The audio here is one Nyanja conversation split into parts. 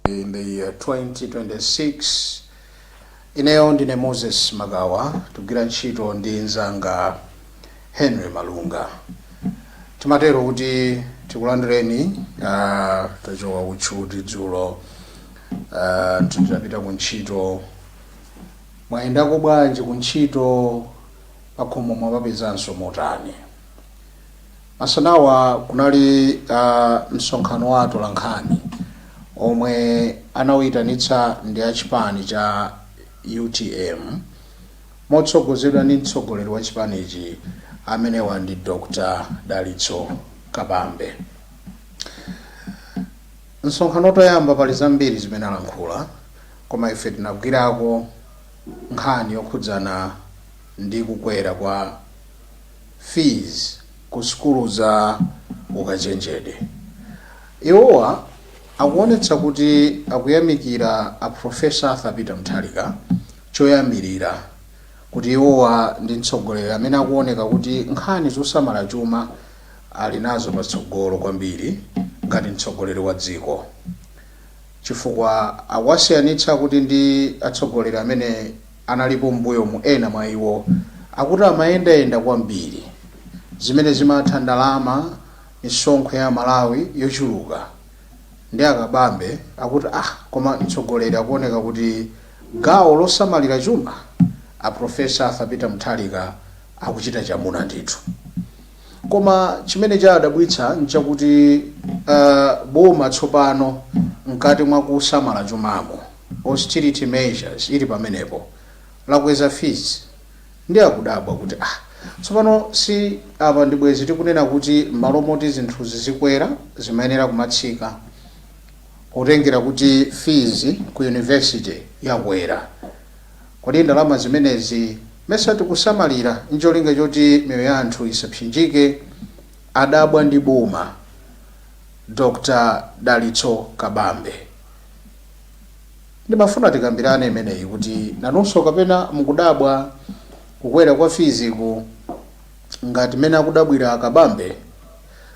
In the year 2026, ineyo ndine Moses Magawa, tikugwira ntchito ndi nzanga Henry Malunga. Timatero kuti tikulandireni. Tachoka kutchuti dzulo, tidapita ku ntchito. Mwayendako bwanji ku ntchito? Pakhomo mwapapezanso motani? Masanawa kunali msonkhano wa atolankhani omwe anawuyitanitsa ndi achipani cha UTM motsogozedwa ndi mtsogoleri wa chipanichi, amenewa ndi Dr Dalitso Kabambe. Msonkhano utoyamba, pali zambiri zimene alankhula, koma ife tinagwirako nkhani yokhudzana ndi kukwera kwa fees ku sukulu za ukachenjede. Iwowa akuonetsa kuti akuyamikira a Professor Arthur Peter Mutharika choyambirira, kuti iwowa ndi mtsogoleri amene akuoneka kuti nkhani zosamala chuma ali nazo patsogolo kwambiri ngati mtsogoleri wa dziko, chifukwa akuwasiyanitsa kuti ndi atsogoleri amene analipo m'mbuyomu. Ena mwa iwo akuti amayendayenda kwambiri, zimene zimatha ndalama, misonkho ya Malawi yochuluka. Ndi akabambe akuti, ah, koma mtsogoleri akuoneka kuti gawo losamalira chuma, a Professor Arthur Peter Mutharika akuchita chamuna ndithu. Koma chimene chadabwitsa nchakuti boma tsopano mkati mwa kusamala chumamo, austerity measures ili pamenepo, lakweza fees. Ndi akudabwa kuti, ah, tsopano si apa ndi bwezi tikunena kuti m'malo moti zinthuzi zikwera, zimayenera kumatsika, potengera kuti fees ku university yakwera? Kodi ndalama zimenezi mesa tikusamalira ncholinga choti miyoyo ya anthu isapsinjike? Adabwa ndi boma Dr Dalitso Kabambe. Ndimafuna tikambirane imeneyi kuti nanunso kapena mukudabwa kukwera kwa fees ku ngati mmene akudabwira Akabambe,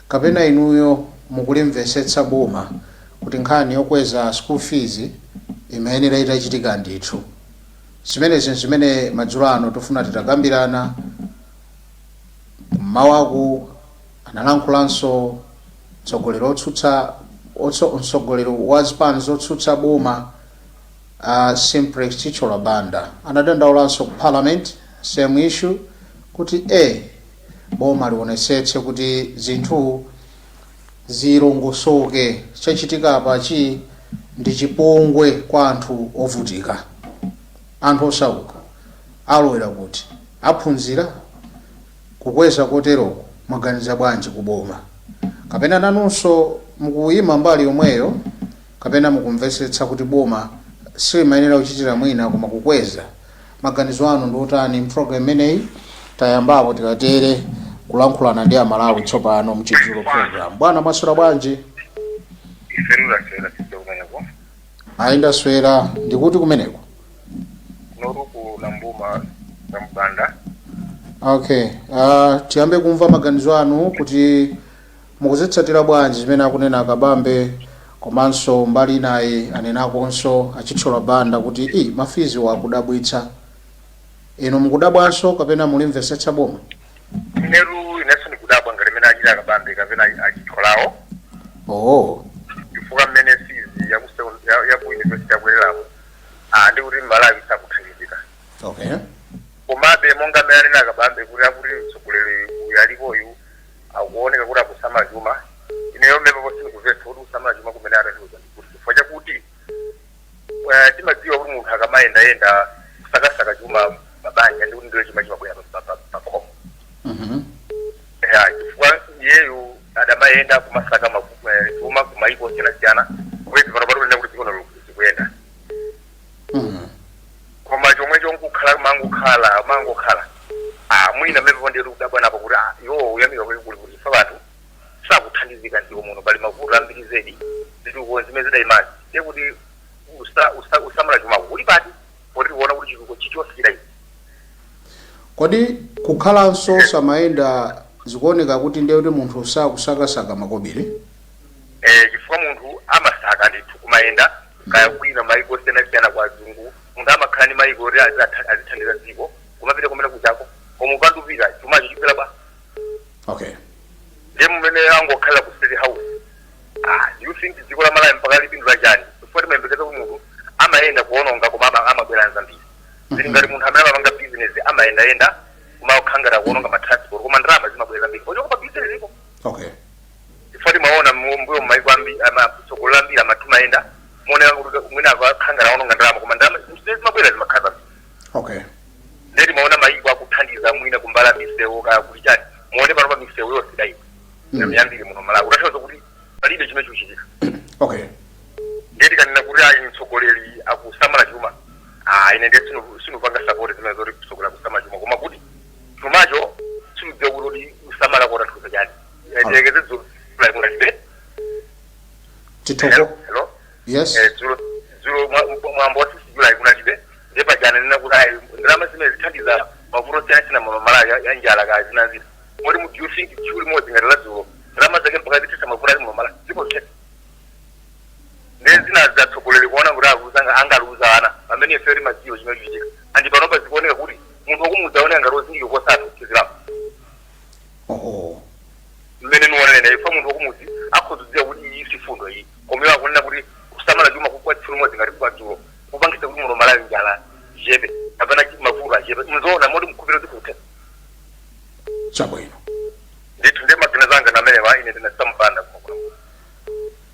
kapena inuyo mukulimvetsetsa boma kuti nkhani yokweza school fees imayenera itachitika ndithu. Zimenezi zimene madzulo ano tifuna titakambirana. Kummawaku analankhulanso mtsogoleri otsutsa mtsogoleri wa zipani zotsutsa boma, Simplex Chithyola Banda, anadandaulanso ku parliament, same issue, kuti boma lionetsetse kuti zinthu zilongosoke. Chachitika apachi ndi chipongwe kwa anthu ovutika, anthu osauka. Alowera kuti aphunzira kukweza koteroko? Mwaganiza bwanji kuboma? Kapena nanunso mukuyima mbali yomweyo, kapena mukumvetsetsa kuti boma silimayenera kuchitira mwina koma kukweza? Maganizo anu ndi otani? Program imeneyi tayambapo, tikatere kulankhulana ndi Amalawi tsopano mchidzulo program. Bwana, mwaswera bwanji? Ife taswera tise kumeneko. Ayi, ndaswera. Ndikuti kumeneko? Kunotu ku Nambuma, Nambanda. Okay, tiyambe kumva maganizo anu kuti mukuzitsatira bwanji zimene akunena Akabambe, komanso mbali inayi anenakonso aChithyola Banda kuti i ma fees wakudabwitsa. Inu mukudabwanso kapena mulimvetsetsa boma? Inetu inenso ndikudabwa ngati mmene achita Akabambe kapena aChithyolawo, chifukwa mmene fees ya ku university yakwereramo, ah, ndi kuti Malawi sakuthandizika. Komabe monga mmene anena Akabambe kuti akuti mtsogoleri uyu alipoyu akuoneka kuti akusamala chuma, ineyo mmepo sindikumvetsa kuti kusamala chuma kumene atanthauza ndikuti, chifukwa chakuti timadziwa kuti munthu akamayendayenda kusakasaka chuma mabanja, ndi kuti ndiyo chuma chimabwera pakhomo. Ya, chifukwa iyeyo adamayenda kumasaka chuma kumaiko osiyanasiyana, kupezi pano patulenda kuti dziko nalo zikuyenda. Koma chomwe chonkukhala mangokhala mangokhala, ah, mwina mmepo ndiye kudabwa napo kuti, ah, iwo uyamika kwake kuli kuti, chifukwa anthu sakuthandizika mdziko muno, pali mavuto ambiri zedi, zitukuko zimene zidayimazi, ndiye kuti usamala chumako kuli pati, poti tikuona kuti chitukuko chichonse chidayi? Kodi kukhalanso samayenda zikuoneka kuti ndiye kuti munthu sakusakasaka makobiri? Eh, chifukwa munthu amasaka ndithu kumayenda. Kaya kwina maiko osiyanasiyana kwa azungu, munthu amakhala ndi maiko oti azithandiza dziko, kumapita kumene kuchako, koma upandupita chumacho chipera ba. Ndiye mumene angokhalira ku State House, do you think dziko la Malawi mpaka lipindula chani? Chifukwa timayembekeza kuti munthu amayenda kuononga, koma amabwera zambiri. Zili ngati munthu amene amapanga business, amayendayenda kumakhangata kuononga ma transport, koma ndalama zimabwera zambiri pochoka pa business ipo. Chifukwa timaona mbuyo mmaiko amatsogolera ambiri amathu mayenda muoneka kuti mwina akakhangata aononga ndalama, koma ndalama zimene zimabwera zimakhala zambiri. Ndiye timaona maiko akuthandiza mwina kumbala misewu, kaya kuti chani. Muone pano pa misewu yonse idayima yambiri muno Malawi, kutanthauza kuti palibe chimene chikuchitika. Ndiye tikanena kuti ayi, mtsogoleri akusamala chuma, ine ndiye sinupanga support zimene zoti mtsogoleri akusamala chuma, koma kuti chumacho sinudziwa kuti usamala kotanthauza chani. Tiyekeze dzulo kunalibe Titoko. Hello, hello? Yes. Dzulo mwambo wa 6 July kunalibe. Ndiye pajana nena kuti ayi, ndalama zimene zithandiza mavuto osiyanasiyana muno Malawi ya njala, kaya zina zina. Moti mu do you think tsiku limodzi ngati la dzulo, ndalama zake mpaka zithetsa mavuto ali muno Malawi dziko zithetsa? Ndiye zina zatsogoleri kuona kuti akuza angaluza ana pamene ife timadziwa chimene chikuchitika. Andi panopa zikuoneka kuti munthu wakumudzi aoneka ngati wozindikira kosatha kuphunzirapo. Mmene niwonene ife, munthu wakumudzi akhoza kuti iyi si fundo iyi, koma iwo akunena kuti kusamala chuma kwa tsiku limodzi ngati kwa dzulo kupangitsa kuti muno Malawi njala ichepe kapena mavuto achepe, mzoona? Moti mkhupiro zikuthe. Chabwino. Ndithu, ndiye maganizo anga namenewa. Ine ndine Sambanda kuno.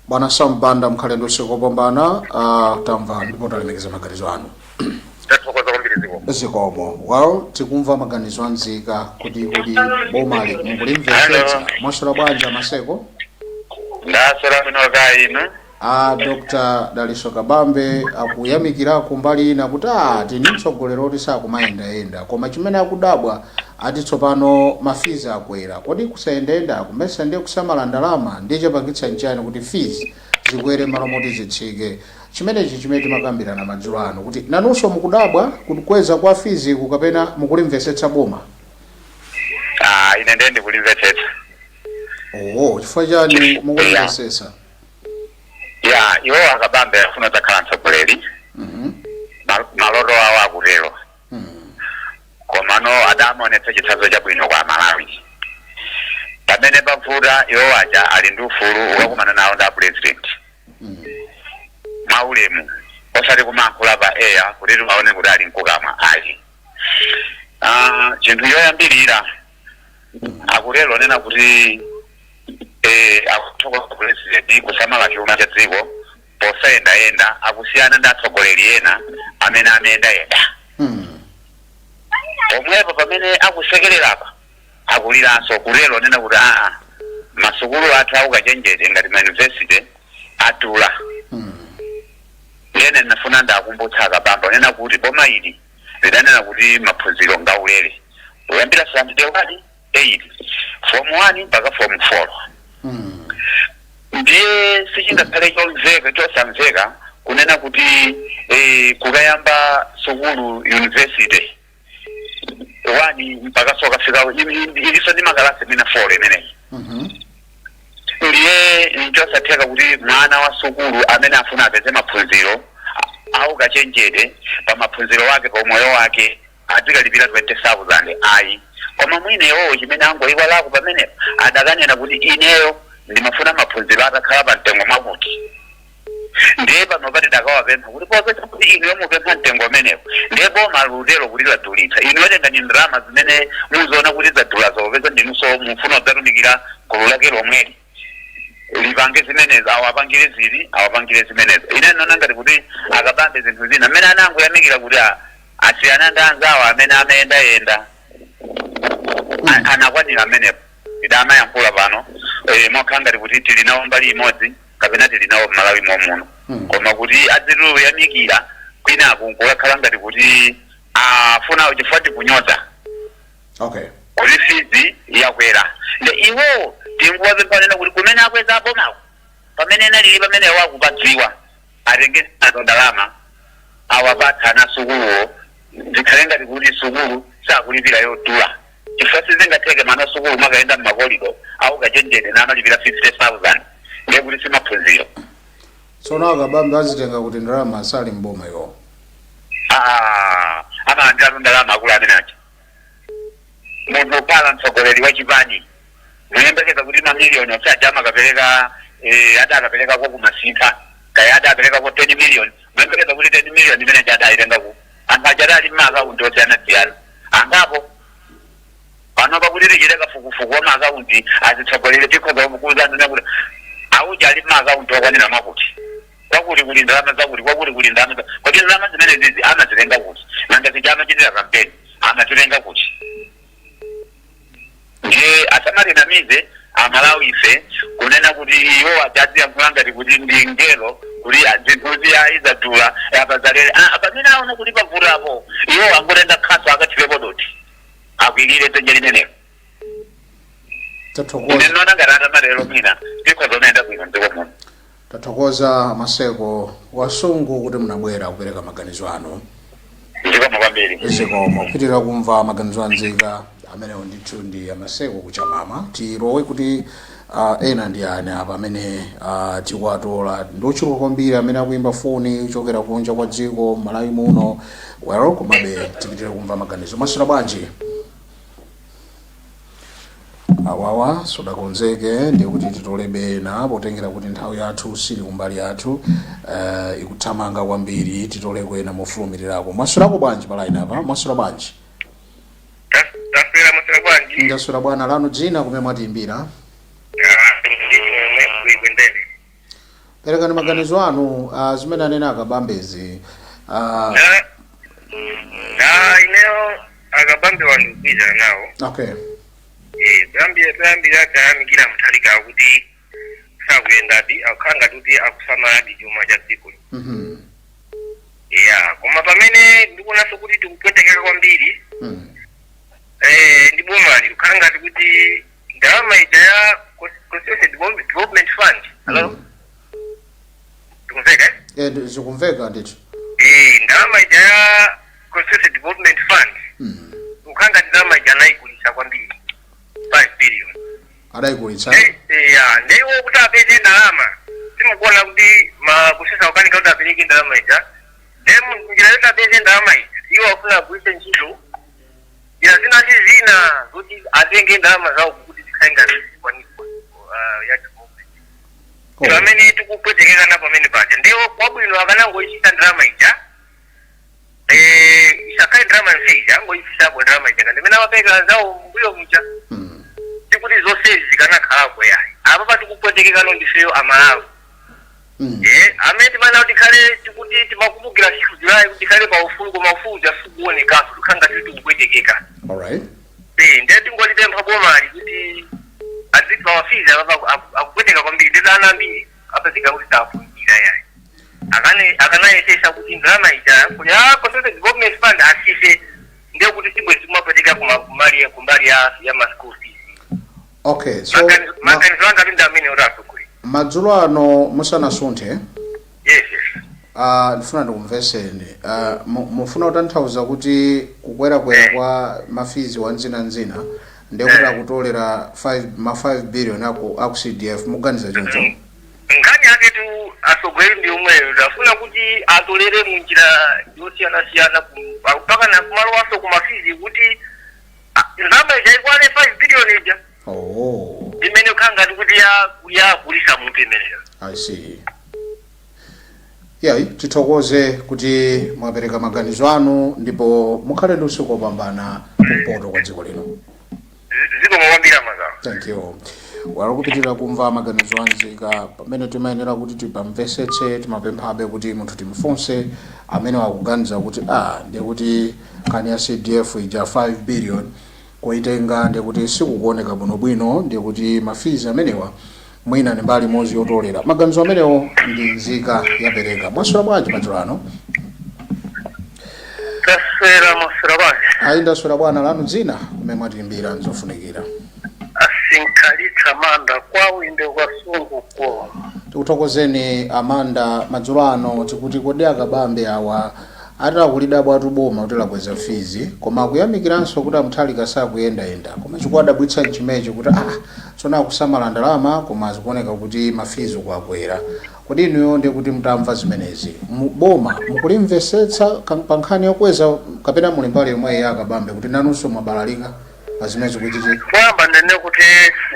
Bwana Sambanda, mkhale ndi usiku wopambana. Tamva ndipo talemekeza maganizo anu. Tathokoza kwambiri, ziko. Zikomo. Well, tikumva maganizo anzika kuti bomali mukulimvetsetsa. Mwaswera bwanji, Maseko? Ndaswera bwino, ka inu? A Dr Daliso Kabambe akuyamikira kumbali ina kuti tini mtsogoleri oti sakumayendayenda, koma chimene akudabwa ati tsopano ma fees akwera. Kodi kusayendayenda akumesa ndiye kusamala ndalama? Ndiye chapangitsa nchani kuti fees zikwere malo moti zitsike? Chimenechi chimene timakambirana madzulo ano, kuti nanunso mukudabwa kukweza kwa fees ku kapena mukulimvetsetsa boma? Ah, ine ndiye ndikulimvetsetsa. Oh, chifukwa chani mukulimvetsetsa? Ya, iwo akabambe afuna takhala mtsogoleri. Maloto awo akutero. Komano adamaonetsa chitsanzo chabwino kwa Malawi. Pamene pavuta, iwo aja ali ndi ufulu ukakumana nawo ndi a president mwaulemu, osati kumankhula pa air kuti tiwaone kuti ali mkukamwa, ayi. Chinthu choyambirira akutero nena kuti akuthokoza president kusamala chuma cha dziko posayendayenda, akusiyana ndi atsogoleri ena amene amayendayenda. Pomwepo pamene akusekererapa, akuliranso kutero nena kuti aa, masukulu athu aukachenjede ngati ma university atula. Ene ndinafuna ndakumbutsa akabamba nena kuti boma ili lidanena kuti maphunziro ngaulere kuyambira standard 1, 8, form 1 mpaka form 4. Ndiye sichingakhale chomveka chosamveka kunena kuti kukayamba sukulu university 1 mpaka sokafika iliso ndi makalasi mina 4 imeneyi. Ndiye nchosatheka kuti mwana wa sukulu amene afuna apeze maphunziro aukachenjede pa maphunziro wake, pa umoyo wake, azikalipira 20,000, ayi. Koma mwinewo chimene angoyiwalako pamenepo, adakanena kuti ineyo ndimafuna maphunziro atakhala pa mtengo mwakuti. Ndiye pano pati dakawapempha kuti popeza kuti inuyo mupempha mtengo umenewo, ndiye boma lutero kuti ladulitsa, inuyo tengani ndalama zimene muziona kuti zadula, zopeza ndinunso mufuna kudzatumikira gulu lake lomweli, lipange zimenezo, awapangire zili, awapangire zimenezo. Ine ndinaona ngati kuti akabambe zinthu zina mmene anangoyamikira kuti asiyana ndi anzawo amene amayendayenda. Anakwanira amenepo. Idamayankhula pano mokhala ngati kuti tili nawo mbali imodzi kapena tili nawo m'Malawi momuno. Koma kuti azituyamikira kwinaku nkukakhala ngati kuti afuna chifukwa tikunyoza kuti fees yakwera. Nde iwo tinguwapempha kuti kumene akweza abomako, pamene analili pamene wakupadziwa, atenge nazo ndalama awapatsa ana sukuluwo, zikhale ngati kuti sukulu sakulipira yodula, chifukwa sizingatheke mwana sukulu makayenda mmakolido aukachenjede namalipira 50,000, ndiye kuti simaphunziro. Tsono akabambe azitenga kuti ndalama asali mboma iwo? Ah, amalandiratu ndalama akulu amene aja. Munthu ukhala mtsogoleri wa chipani, muyembekeza kuti mamiliyoni onse aja amakapereka, adakaperekako kumasintha, kaya adaperekako 10 million, muyembekeza kuti 10 million imene aja adayitengako? Anthu aja adali mmaakaunti osiyanasiyana angapo. Pano pakuti tichite kafukufuku wa maakaunti azitsogoleri, tikhoza kukuuzani kuti auja ali mmaakaunti okwanira mwakuti, kwakuti kuli ndalama zakuti, kwakuti kuli ndalama kuti ndalama zimene zizi amazitenga kuti? Nanga zija amachitira kampeni amazitenga kuti? Ndiye asamatinamize Amalawi ife kunena kuti iwo ajaziyankhula ngati kuti ndi ngelo, kuti zinthuzi ayi zadula apa zalere. Ah, pamene aona kuti pavutapo, iwo angotenga khasu akathirepo doti, akwirire dzenje limenelo. Tathokoza. Ine ndinaona ngati atamatero mwina tikhoza kumayenda bwino mdziko muno. Tathokoza, Maseko Wasungu, kuti munabwera kupereka maganizo anu. Zikomo kwambiri. Zikomo. Kupitirira kumva maganizo anzika amenewo ndithu ndi Amaseko kuchamama. Tilowe kuti ena ndi ani apa amene tikuwatola. Ndi ochuluka kwambiri amene akuimba foni kuchokera kunja kwa dziko, Malawi muno. Well, komabe tipitirire kumva maganizo. Mwaswera bwanji? Awawa sudakonzeke, ndiye kuti titolebe ena potengera kuti nthawi yathu sili kumbali yathu, ikuthamanga kwambiri. Titoleko ena mofulumirirako. Mwaswerako bwanji pa line apa? Mwaswera bwanji? Taswera. Mwaswera bwanji? Ndaswera bwana. Lanu dzina, kumene mwatiimbira? Kuikwendele. Perekani maganizo anu, zimene anena akabambezi. Ineyo akabambe wandikugwirizana nawo. Toyambira tayamikira Mutharika kuti sakuyendadi, akukhala ngati kuti akusamaladi chuma cha dziko. Ya, koma pamene ndikuonanso kuti tikupwetekeka kwambiri ndi bomali kukhala ngati kuti ndalama ija ya Constituency Development Fund. Hello, tikumveka, eh? Eh, zikumveka ndithu. Ndalama ija ya Constituency Development Fund, kukhala ngati ndalama ija anayikulisa kwambiri, 5 billion. Adayikulitsa? Ya, ndiwo kuti apeze ndalama, simukuona kuti ma constituency akukanika kuti apereke ndalama ija? Then njira yoti apeze ndalama ija, iwo afuna agwiritse ntchito njira zina ndi zina zoti atenge ndalama zawo kuti zikhale ngati zikwanitsa ya development. Pamene tikupwetekekana pamene paja, ndiwo kwabwino akanangoyisisa ndalama ija, isakhale ndalama yonse ija, angoyisisako ndalama ija ngati imene amapereka zawo mbuyo muja, tikuti zonsezi zikanakhalako yayi. Apa patikupwetekekano ndifeyo Amalawi. Amene timana kuti tikhale tikuti timakumbukira 6 July kuti tikhale pa ufulu, koma ufulu uja sikuonekanso, tikhala ngati tikupwetekeka. Ndiye tingolipempha bomali kuti adzipa ma fees apa akupweteka kwambiri, ndi ana ambiri apezeka kuti saphunzira yayi. Akane akanayesesa kuti ndalama ija ya Constituency Development Fund asise, ndiye kuti sibwe simapwetekeka kumbali ya ma school fees. Okay, so Maganizo anga ndi amene oti asogolera. Madzulo ano, musanasunthe, Yes. Ndifuna ndikumveseni. Mufuna kutanthauza kuti kukwerakwera kwa ma fees wa nzinanzina ndiye kuti akutolera 5 ma 5 billion aku CDF? Muganiza choncho? Nkhani yake tu, asogoleri, ndi omweyo tafuna kuti atolere munjira yosiyanasiyana mpaka na kumalowaso kuma fees kuti ndalama ija ikwane 5 billion ija, imene kukhala ngati kuti yakulisa munthu imeneyo. I see. Yayi, tithokoze kuti mwapereka maganizo anu ndipo mukhale ndi usiku wopambana kumpoto kwa dziko lino. Zikomo kwambiri, amazawo. Thank you. Walo kupitirira kumva maganizo anzika pamene timayenera kuti tipamvesetse, timapemphabe kuti munthu timfunse amene wakuganiza kuti ndiye kuti nkhani ya CDF ija 5 billion kuitenga ndiye kuti sikukuoneka bwinobwino, ndiye kuti ma fees amenewa mwina ndi mbali imodzi yotolera. Maganizo amenewo ndi nzika yapereka. Mwaswera bwanji madzulo ano? Taswera. Mwaswera bwanji? Ayi, ndaswera bwana. Lanu dzina, kumene mwatiimbira, nzofunikira. Asinkhalitsa Manda, kwawo inde kwasungu ko. Tikuthokozeni, Amanda. Madzulo ano tikuti kodi akabambe awa atakulidabwa atuboma kuti lakweza fees, koma akuyamikiranso kuti amuthalika sakuyendayenda, koma chikuwadabwitsa nchimechi kuti tsono akusamala ndalama, koma zikuoneka kuti ma fees kuakwera. Kodi inuyo ndi kuti mutamva zimenezi, boma mukulimvetsetsa pa nkhani yokweza, kapena muli mbali yomwe ya Akabambe kuti nanunso mwabalalika pa zimene zikuchitika? Poyamba ndene kuti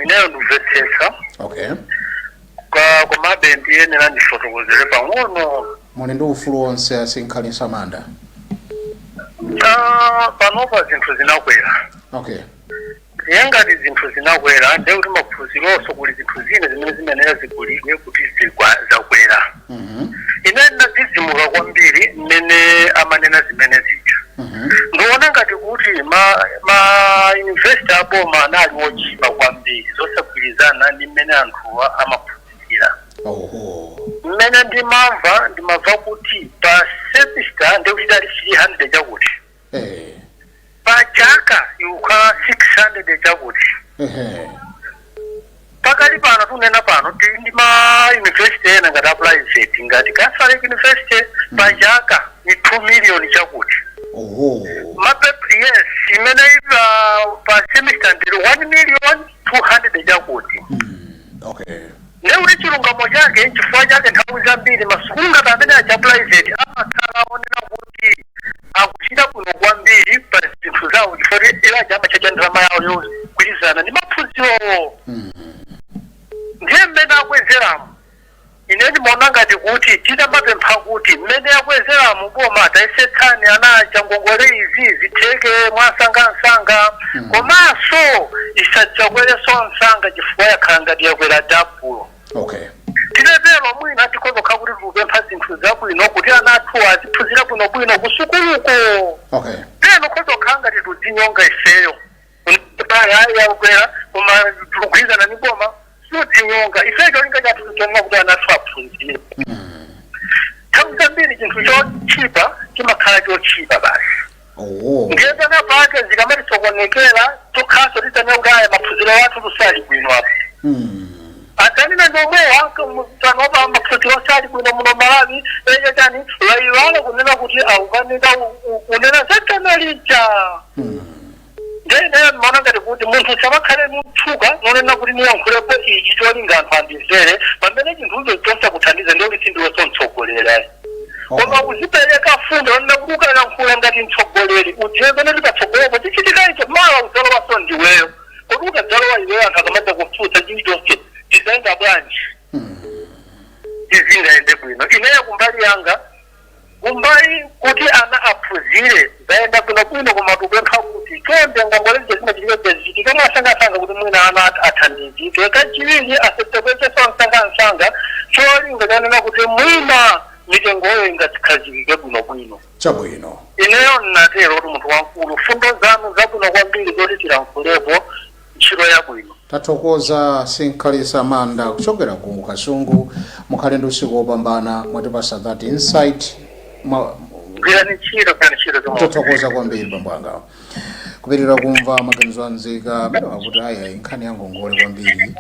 ineyo ndimvetsetsa. Komabe ndiyenera ndifotokozere pang'ono. Muli ndi ufulu wonse, Asinkhalisa Manda. Panopa zinthu zinakwera. Ndiye ngati zinthu zinakwera, ndiye kuti maphunzironso kuli zinthu zina zimene zimenera zigulidwe kuti zakwera. Ine ndadzidzimuka kwambiri mmene amanena zimene zija. Ndiona ngati kuti ma university aboma anali ochipa kwambiri, zosagwirizana ndi mmene anthuwa amaphunzira. Mmene ndimamva kuti pa semester ndikuti idali 300 chakuti, pa chaka ikukhala 600 chakuti. Pakali pano, tunena pano, tili ndi ma university ena ngati a private, ngati Catholic University, pa chaka ni 2 million chakuti. Mapepa, yes, imene ipa pa semester ndili 1 million 200 chakuti. Ndekuti chilungamo chake, chifukwa chake nthawi zambiri masukulu ngati amene aja private amakhala onena kuti akuchita bwino kwambiri pa zinthu zawo, chifukwa kuti iwo aja amachaja ndalama yawo yogwirizana ndi maphunzirowo. Ndiye mmene akwezeramo, ine ndimaona ngati kuti titamapempha kuti mmene akwezeramo boma, tayesetsani ana aja ngongole izi zitheke mwasangasanga, komanso isadzakwerenso msanga chifukwa yakhala ngati yakwera double. Titetero mwina tikhozokha kuti tikupempha zinthu zabwino kuti ana athu aziphunzira bwinobwino kusukuluko. Teno khozokhala ngati tudzinyonga ifeyo, yakwera koma tikugwirizana ni boma, sudzinyonga ifeyo. Cholinga chathu chonena kuti ana athu aphunzire. Nthawi zambiri chinthu chochipa chimakhala chochipa basi. Ndiye pena pake zikamatisokonekera, tokhaso tidzanena kuti aya maphunziro athu tusali bwino apa. Atanena ndomwewa panopa maphunziro sali bwino muno Malawi, eyo chani, wayiwala kunena kuti aukanika kunena zatana lija. Ndiye ineyo ndimaona ngati kuti munthu samakhale mutchuka nonena kuti niyankhulepo ichi cholinga anthu andimvere, pamene chinthucho chosakuthandiza, ndiye kuti sindiwenso mtsogoleri. Koma uzipereka fundo nonena kuti ukayankhula ngati mtsogoleri, udziwe pene patsogolopo chichitika icho, mawa udzalowaso ndiweyo. Kodi ukadzalowa iweyo, anthu akamadza kufunsa chilichonse, tizayenda bwanji? Tizingayende bwino. Ineyo kumbali yanga, kumbali kuti ana aphunzire, zayenda bwinobwino, koma tikupempha kuti chonde ngongole zija zimachitika zichitika mwasangasanga kuti mwina ana athandizike. Kachiwiri, asetsekwecheso msangamsanga, cholinga chanena kuti mwina mitengoyo ingazikhazikike bwinobwino. Ineyo nnatero kuti munthu wamkulu, fundo zanu zabwino kwambiri zoti tilankhulepo, ntchito yabwino. Tathokoza, Sinkhalisa Manda kuchokera ku Kasungu. Mukhale ndi usiku wopambana. Mwatipasa that insight. Gwirani ntchito, gwirani ntchito zomwe. Tathokoza kwambiri, bambo anga. Kupitirira kumva maganizo anzika amene akuti ayi, nkhani ya ngongole kwambiri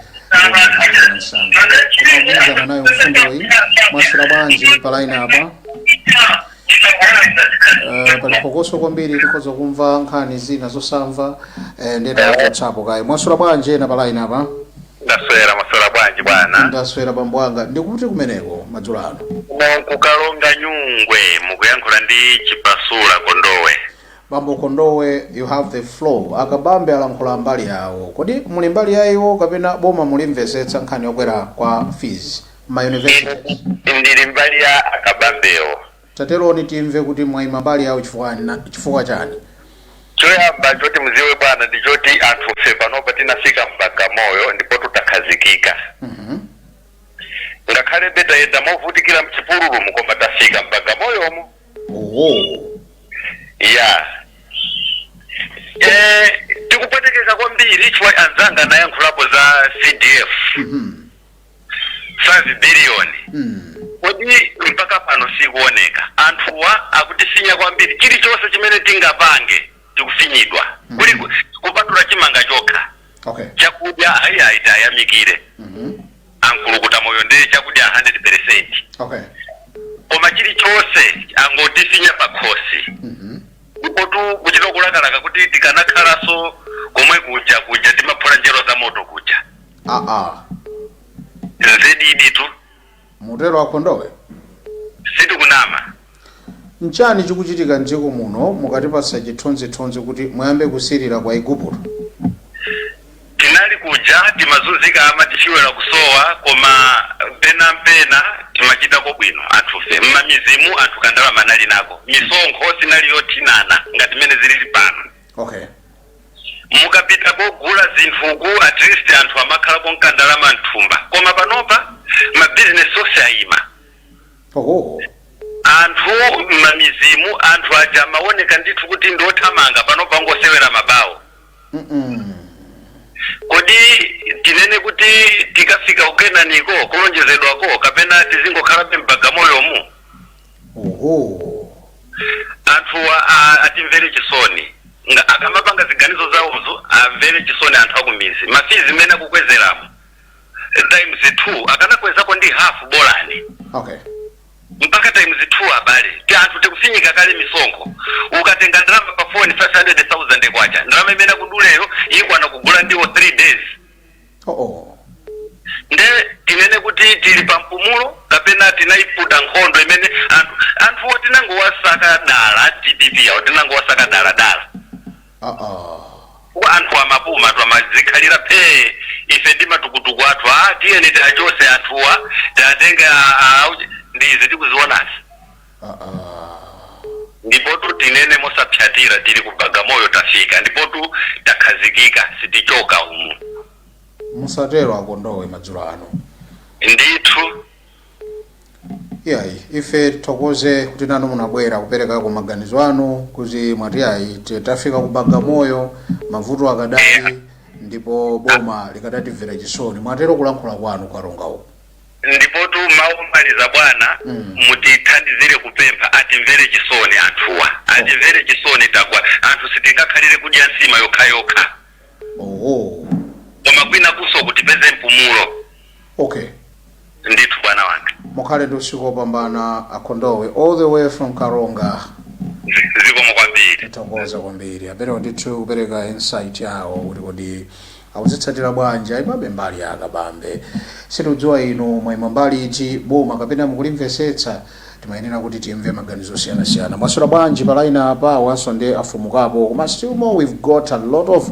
msanga, koma kugwirizana nayo mfundoyi. Mwaswera bwanji pa line apa? Pali phokoso kwambiri, tikhoza kumva nkhani zina zosamva. Ndetawachotsapo kaye. Mwaswera bwanji ena pa line apa? Ndaswera. Maswera bwanji, bwana? Ndaswera, bambo anga. Ndikuti kumeneko madzulo ano? Kukalonga Nyungwe, mukuyankhula ndi Chipasula Kondowe. Bambo Kondowe, you have the floor. Akabambe alankhula mbali yawo. Kodi muli mbali ya iwo kapena boma mulimvetsetsa nkhani yokwera kwa fees ma universities? Ndili mbali ya Akabambewo. Tateroni timve kuti mwayima mbali yawo chifukwa chani? Choyamba choti muziwe, bwana, ndi choti anthu fe panopa tinafika m'Bagamoyo ndipo tutakhazikika. Ngakhale tayenda movutikira mchipululumu, koma tafika m'Bagamoyomo. Ya, tikupwetekeka kwambiri chifukwa anzanga anayankhulapo za CDF, 5 billion. Kodi mpaka pano sikuoneka? Anthuwa akutifinya kwambiri. Chilichonse chimene tingapange tikufinyidwa. Kuli kupatula chimanga chokha, chakudya ayi, ayi, tayamikire ankulukuta moyo ndi chakudya 100%. Koma chilichonse angotifinya pakhosi. Ndipo tu kuchita kulakalaka kuti tikanakhalaso komwe kuja kuja timaphula njero za moto kuja. Ah ah. Nzedidi tu. Mutero akhondowe? Sitikunama. Nchani chikuchitika mdziko muno mukatipasa chithunzithunzi kuti muyambe kusirira kwa Igupto? Tinali kuja timazunzika, amatichiwera kusowa, koma pena mpena timachitako bwino anthufe mmamizimu. Anthu kandalama anali nako, misonkho sinali yothinana ngati mmene zilili pano. Mukapita kogula zinthuku, at least anthu amakhalako nkandalama mthumba, koma panopa mabizinesi onse ayima. Anthu mmamizimu, anthu aja amaoneka ndithu kuti ndiothamanga, panopa ngosewera mabawo. Kodi tinene kuti tikafika kukenaniko kulonjezedwako, kapena tizingokhalabe m'Bagamoyomu? Anthu atimvere chisoni. Akamapanga ziganizo zawozo, amvere chisoni anthu akumizi. Ma fees imene akukwezeramo times 2, akanakwezako ndi half bolani. Mpaka times 2, abale, ti anthu tikufinyika kale misonkho. Ukatenga ndalama pa foni, 500,000 kwacha, ndalama imene akuduleyo ikwana kugula ndiwo 3 days. Nde tinene kuti tili pa mpumulo, kapena tinayiputa nkhondo imene anthuwo tinangowasaka dala? DPP awo tinangowasaka dala dala. Anthu amapuma, anthu amazikhalira phee, ife ndi matukutuku athu. A tiyeni tiachose anthuwa, tiatenge ndizi tikuzionazi. Ndipotu tinene mosapyatira, tili ku Bagamoyo, tafika, ndipotu takhazikika, sitichoka umu. Musatero akondowe madzulo ano. Ndithu. Iyayi, ife tithokoze kuti nanu munabwera kuperekako maganizo anu, kuti mwati ayi, tafika ku Bagamoyo, mavuto akadali, ndipo boma likadatimvera chisoni. Mwatero kulankhula kwanu Karonga uku. Ndipotu mawu omaliza, bwana, mutithandizire kupempha atimvere chisoni anthuwa, atimvere chisoni. Tagwa anthu, sitingakhalire kudya nsima yokhayokha. Koma kwina kuso kutipeze mpumulo. Ndithu, bwana wanga. Mukhale ndi usiku wopambana akhondowe, all the way from Karonga. Zikomo kwambiri. Tithokoza kwambiri. Aperewa ndithu kupereka insight yawo kuti kodi akuzitsatira bwanji, ayimabe mbali ya akabambe. Sitikudziwa inu mwayima mbali iti, boma kapena mukulimvetsetsa. Timayenera kuti timve maganizo osiyanasiyana. Mwaswera bwanji pa line apa? Waso ndi afumukapo, koma still more, we've got a lot of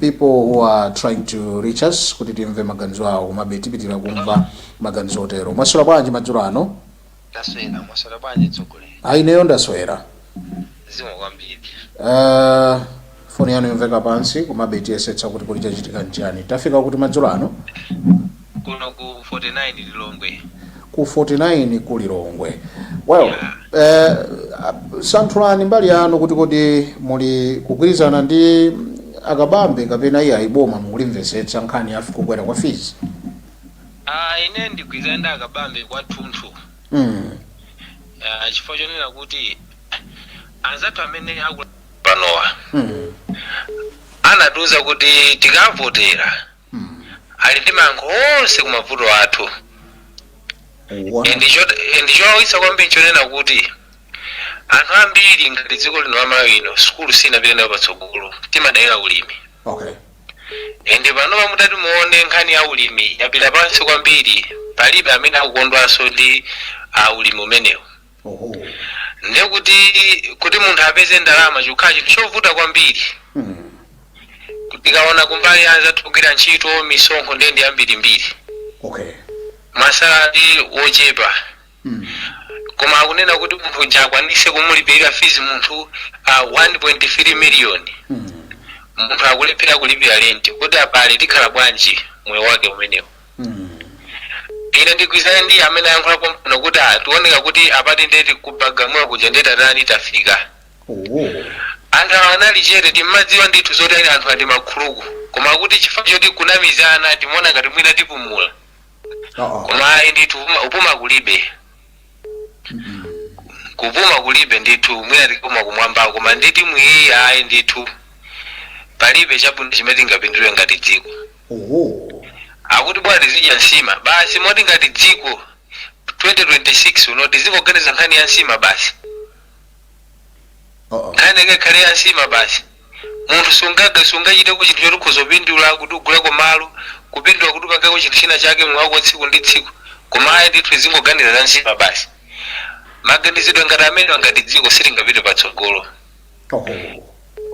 people who are trying to reach us kuti timve maganizo awo, komabe tipitira kumva maganizo otero. Mwaswera bwanji madzulo ano? Taswera, mwaswera bwanji tsogoleri? Ayi, ineyo ndaswera. Zikomo kwambiri. Foni yanu yomveka pansi, komabe tiyesetsa kuti kuli chachitika nchani. Tafika kuti madzulo ano? Kuno ku 49 Lilongwe. Ku 49 ku Lilongwe. Well, santhulani mbali yanu kuti kodi muli kugwirizana ndi akabambe, kapena iye ayiboma mukulimvetsetsa nkhani ya kukwera kwa fees? Ah, ine ndigwirizana ndi akabambe kwathunthu. Ah, chifukwa chonena kuti anzathu amene aku panowa anatiuza kuti tikavotera ali ndi mayankho onse ku mavuto athu. Ndi chowawitsa kwambiri chonena kuti anthu ambiri ngati dziko lino la Malawi ino, sukulu sinapite nayo patsogolo, timadalira ulimi. Ende pano pamutati muone, nkhani ya ulimi yapita pansi kwambiri, palibe amene akukondwanso ndi ulimi umenewu. Ndekuti kuti munthu apeze ndalama chikhala chinthu chovuta kwambiri. Tikaona kumbali anzathu kugwira ntchito, misonkho ndiye ndi ambirimbiri, ma salary wochepa, koma akunena kuti munthu uja akwanise kumulipirira fees munthu 1.3 million, munthu akulephera kulipira rent. Kuti abale, tikhala bwanji moyo wake umenewu? Ine ndigwirizane ndi amene ayankhula pompano kuti tioneka kuti apati ndeti ku Bagamoyo kuja ndeti atani, tafika. Anthu awa anali chete, timmadziwa ndithu zoti ali anthu andi makhuluku, koma kuti chifukwa choti kunamizana, timaona ngati mwina tipumula, koma ayi ndithu, upuma kulibe, kupuma kulibe ndithu. Mwina tikupuma kumwambako, koma nditi mwiyi, ayi ndithu, palibe chabwino chimene tingapindule ngati dziko. Akuti bwana, tizidya nsima basi, moti ngati dziko 2026 uno tizingoganiza nkhani ya nsima basi. Nkhani yake ikhale ya nsima basi. Munthu sungachiteko chinthu choti ukhoza kupindula, kuti uguleko malo, kupindula kuti upangeko chinthu china chake moyo wako tsiku ndi tsiku. Koma ayi ndithu, zingoganiza za nsima basi. Maganizidwe ngati amene ngati dziko sitingapite patsogolo.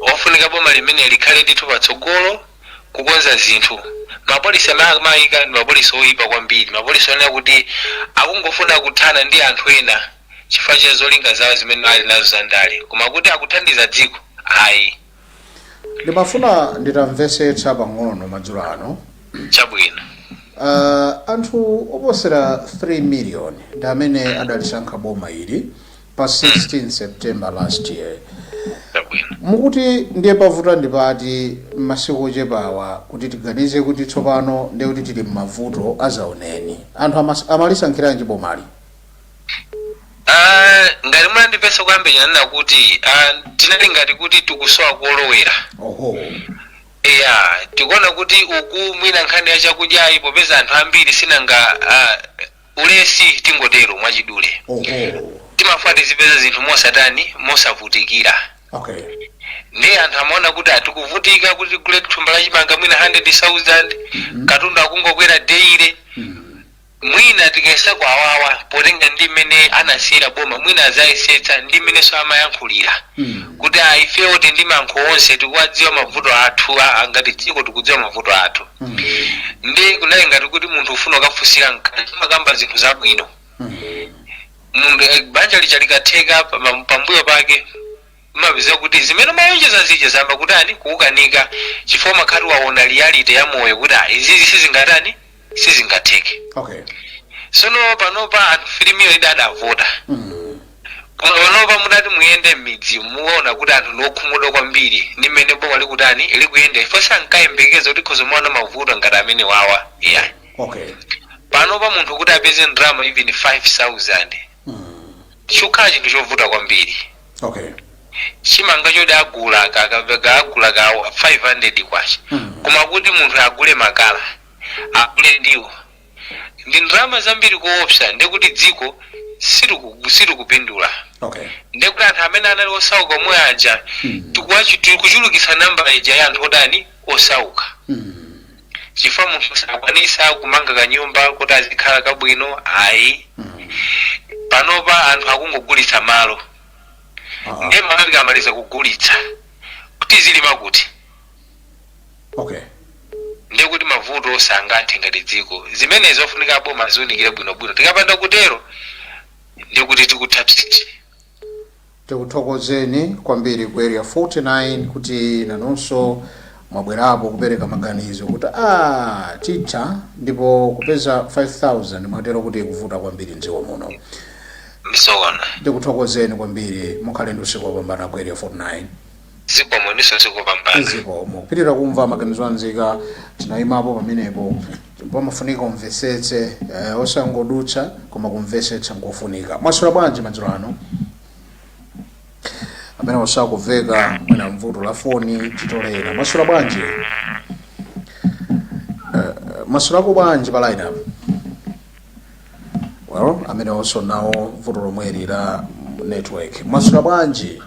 Ofunika boma limene likhale ndithu patsogolo kukonza zinthu. Ma policy amene amayika ndi ma policy oyipa kwambiri, ma policy onena kuti akungofuna kuthana ndi anthu ena chifukwa cha zolinga zawo zimene ali nazo za ndale, koma kuti akuthandiza dziko, ayi. Ndimafuna nditamvetsetsa pang'ono madzulo ano. Chabwino. Anthu oposera 3 million ndi amene adalisankha boma ili pa 16 September last year. Chabwino. Mukuti ndiye pavuta ndipati m'masiku ochepawa kuti tiganize kuti tsopano ndiye kuti tili m'mavuto azaoneni? Anthu amalisankhiranji bomali? Ah, ngati munandipesa kuyambira, nanena kuti tinali ngati kuti tikusowa kolowera. Eya, tikuona kuti uku mwina nkhani ya chakudyayi, popeza anthu ambiri sinanga ulesi, tingotero mwachidule, timafuna tizipeza zinthu mosatani, mosavutikira. Ndiye anthu amaona kuti atikuvutika kuti tigule thumba la chimanga mwina 100,000, katundu akungokwera daily. Mwina tikayesa kwawawa, potenga ndi mmene anasiyira boma, mwina azayesetsa ndi mmenenso amayankhulira kuti a ifewo ndi mayankho onse, tikuwadziwa mavuto athu, ngati dziko tikudziwa mavuto athu. Ndi kunali ngati kuti munthu ufuna ukafunsira mkazi, umakamba zinthu zabwino. Munthu banja lija likatheka, pambuyo pake umapeza kuti zimene umalonjeza zija zamba kutani, kukukanika, chifukwa umakhati waona reality ya moyo kuti ah, izizi sizingatani, sizingatheke. Sono panopa anthu 3 million adavota, koma panopa mutati muyende m'midzi, muona kuti anthu ndi okhumudwa kwambiri ndi mmene boma likutani, likuyenda, ifo sankayembekeza kuti khoza muona mavuto ngati amene wawa, yeah. Panopa munthu kuti apeze ndalama even 5000 chikukhala chinthu chovuta kwambiri. Chimanga choti agula agula ka 500 kwacha, koma kuti munthu agule makala, agule ndiwo, ndi ndalama zambiri kuopsa. Ndekuti dziko silikupindula. Ndekuti anthu amene anali osauka omwe aja, tikuchulukitsa nambala ija ya anthu otani, osauka, chifukwa munthu sakwanisa kumanga kanyumba kuti azikhala kabwino, ayi. Panopa anthu akungogulitsa malo. Ndiye malo tikamaliza kugulitsa, kuti zilima kuti? Ndiye kuti mavuto sangathe ngati dziko. Zimenezo ofunika boma ziunikire bwinobwino. Tikapanda kutero, ndiye kuti tikutha psiti. Tikuthokozeni kwambiri ku Area 49 kuti nanunso mwabwerapo kupereka maganizo kuti ah, titha, ndipo kupeza 5000 mwatero kuti ikuvuta kwambiri mdziko muno. Ndizoona. Ndikuthokozeni kwambiri, mukhale ndi usiku wopambana ku Area 49. Zikomo, ndiso sikopambana. Zikomo. Kupitirira kumva maganizo anzika, tinayimapo pamenepo. Pamafunika umvesetse, osangodutsa, koma kumvesetsa nkofunika. Mwaswera bwanji madzulo ano? Amene osakuveka, mwina mvuto la foni, titolera. Mwaswera bwanji? Mwaswerako bwanji pa line up? Well, amene onso nawo vuto lomweli la network. Mwaswera bwanji?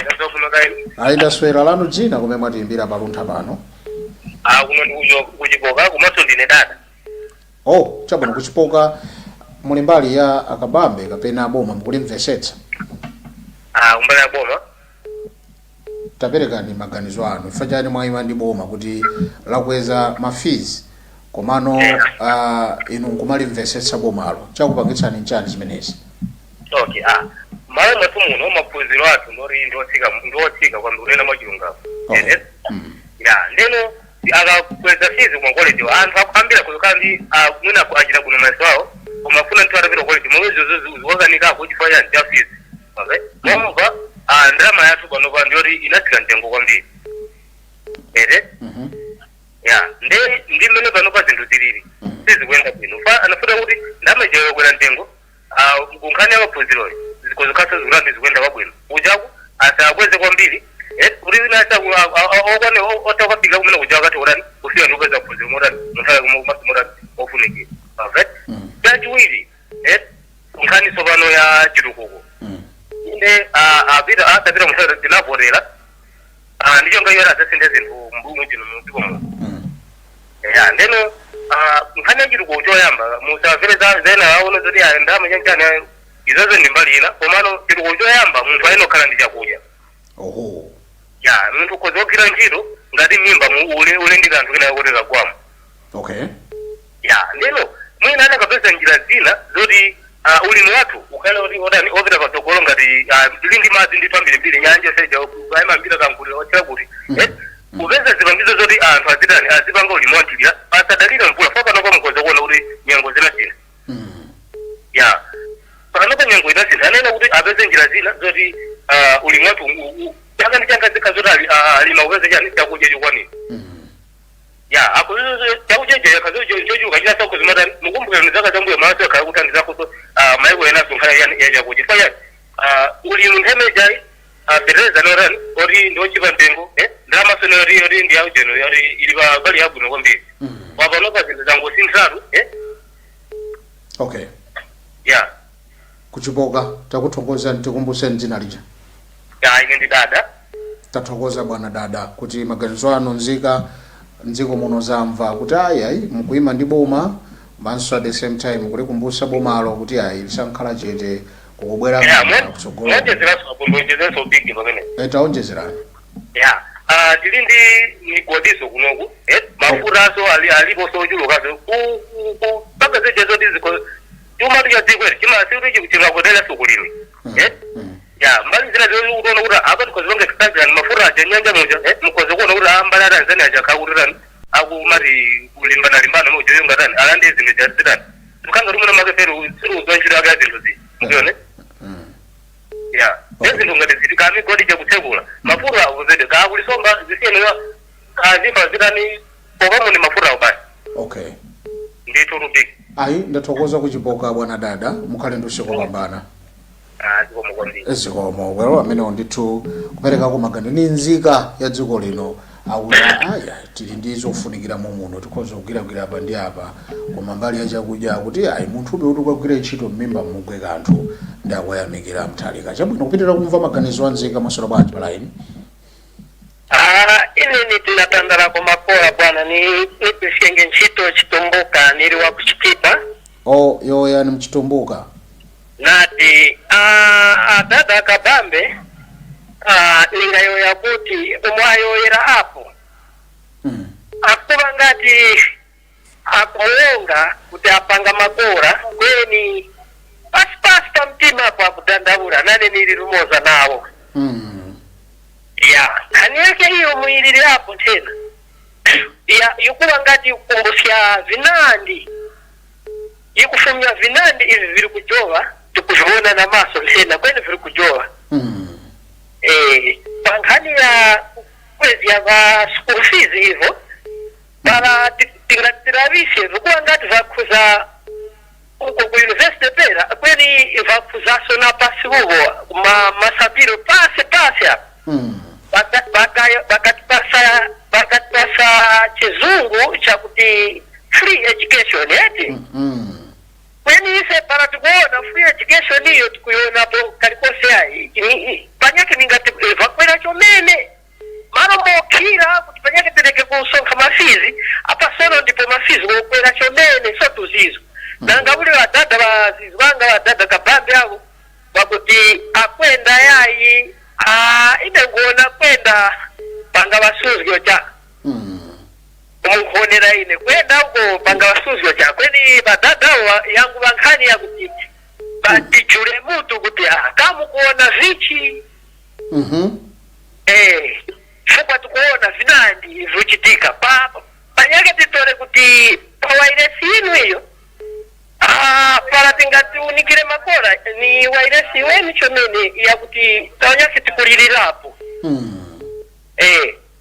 Ndazofuna kaini. Ayi, ndaswera. Lanu dzina, kumene mwatiyimbira paluntha pano? Ah, kuno ndi kuchipoka, komanso ndine dada. Oh, chabwino. Kuchipoka, muli mbali ya akabambe kapena boma mukulimvetsetsa? Ah, kumbali ya boma. Taperekani maganizo anu. Chifukwa chani mwayima ndi boma kuti lakweza ma fees, komano inu nkumalimvetsetsa bomalo? Chakupangitsani nchani zimenezi? Okay, ah, malo mwathu muno maphunziro athu ndori ndiotsika kwambiri, kunena mwachilungamo. Yes. Ya, ndeno akakweza fees kuma college, anthu ambiri akuzokhala ndi mwina achita kuno mayeso awo, koma afuna nthu atapita college, momwe zikukanikako chifukwa chani? Cha fees. Okay, momva ndalama yathu panopa ndiyoti inatsika mtengo kwambiri, ere. Ya, nde ndi mmene panopa zinthu zilili, sizikuyenda bwino. Fa anafuna kuti ndalama ija yokwera mtengo, kunkhani ya maphunziroyo zikozokhaso zikulambi zikuyenda kwabwino uchaku, asakweze kwambiri, kuti wina okwane otakafika kumene kuja wakati utani kufika ndi kupeza phunziro motani, munthawi komanso motani ofunikira. Okay, chachiwiri, kunkhani tsopano ya chitukuko, ine apita asapita munthawi tinavotera, ndicho ngayera adzasinthe zinthu mbungu chino mudziko muno. Ya, ndeno Nkhani ya chitukuko, choyamba musamvere zena aona zoti aya ndalama chanchani, izozo ndi mbali ina, komano chitukuko choyamba munthu ayenera kukhala ndi chakudya. Ya, munthu ukhoza kugwira ntchito ngati mimba ule ndi kanthu kena kuti kagwamo. Ya, ndeno mwina anakapeza njira zina zoti ulimi wathu ukhale oti otani, opita patsogolo, ngati tili ndi madzi ndithu ambirimbiri, nyanja seja ayimambira kankuti othera kuti kupeza zipangizo zoti anthu azitani, azipanga ulimi wanthirira, asadalire mvula. Fa panopa mukhoza kuona kuti nyengo zinasintha. Ya, panopa nyengo inasintha, anena kuti apeze njira zina zoti ulimi wathu chaka ndi chaka zikha zoti alima kupeza chani, chakudya chokwanira. Ya, apo chakudya chochuka chinasankho zimatani, mukumbukira ni zaka zambuyo malaso akhala kuthandizakonso maiko ena asonkhana ya chakudya fa yani ulimi ntheme jayi fertilizer norani oti ndiochipa mtengo, ndalamaso oti ndi yaujeno oti ili pa pali yabwino kwambiri. Wapanopa zinthu zangosinthiratu. Ya. Kuchipoka, takuthokozani. Tikumbuseni dzina lija. Ya, ine ndi Dada. Tathokoza, bwana Dada, kuti maganizo anu nzika mdziko muno zamva kuti ayi ayi, mukuyima ndi boma, manso at the same time kulikumbusa bomalo kuti ayi, lisankhala chete kukubwera kutsogolo. Mwonjezeranso apo, ndonjezeranso big pamene. Taonjezerani. Ya, tili ndi migodiso kunoku, mafutaso alipo sochulukaso paka zija zoti ziko chuma cha dziko ili chima sikuti chingakotera sukulimi. Ya, mbali zina zoti utaona kuti apa tikhozipanga extraction mafuta aja nyanja muja, mukhoza kuona kuti ambali a Tanzania aja akhakutirani akumati kulimbana limbana mujoyo ngatani alande zinthu zitani, tikanga timuna make feru siri ntchito yake ya zinthu zi mukuone. Ya. Zinthu ngati ziti ka migodi jakutsekula mafuta akuzede kakulisomba zisiyeni kazifa zitani popamo ni mafuta awo basi. Ndithu rubiki. Ayi, ndathokoza kuchipoka, bwana Dada, mukhale ndi usiku wopambana. Zikomo kwambiri. Zikomo. Well, amenewo ndithu kuperekako maganizo ni nzika ya dziko lino, akuti aya, tili ndi zofunikira muno, tikhoza kugwiragwira apa ndi apa, koma mbali ya chakudya kuti ayi, munthu ube kuti ukagwire ntchito m'mimba mugwe kanthu. Ndi akuyamikira Mthalika. Chabwino, kupitirira kumva maganizo a nzika. Mwaswera bwanji pa line? Ah, ine tinatandalako makola, bwana, ni nipesenge ntchito Chitumbuka, nili wa kuchitipa. O, yoyani mchitumbuka. Nati adada akabambe, ningayoya kuti omwe ayoyera apo akuva ngati akuwonga kuti apanga makora, kweni pasi pasi pa mtima apo akudandaula, nane nili lumoza nawo. Ya, nkhani yake iyo muilili apo nthena ya ikuva ngati kukumbusya vinandi, ikufumya vinandi ivi vili kujowa, tikuviona na maso nthena kwene vili kujowa. Pa nkhani ya kwezi ya va school fees ivo pala tingatiravise vikuva ngati vakhuza uko ku university pera, kweni vakhuzaso na pasi uvo masapiro pasi pasi apa. Bakatipasa chizungu chakuti free education eti. Kweni ise para tikuona free education iyo tikuionapo kalikose ayi. Panyake ningati vakwera chomene maro mokhira kuti panyake tileke kusonkha ma fees apa, sono ndipo ma fees wokwera chomene, so tuzizo nanga uli vadada vazizwanga vadada kabambe avo vakuti akwenda yayi, ine nguona kwenda panga vasuzgo cha umukuonera ine kwenda uko panga vasuzgo cha kweni vadadawo yangu vankhani yakuti batijule mutu kuti kamukuona vichi. Chifukwa tikuona vinandi vichitika pa panyake titore kuti pawairesi inu iyo para tingatiunikire makora ni wairesi weni chomene yakuti tawanyake tikulirirapo.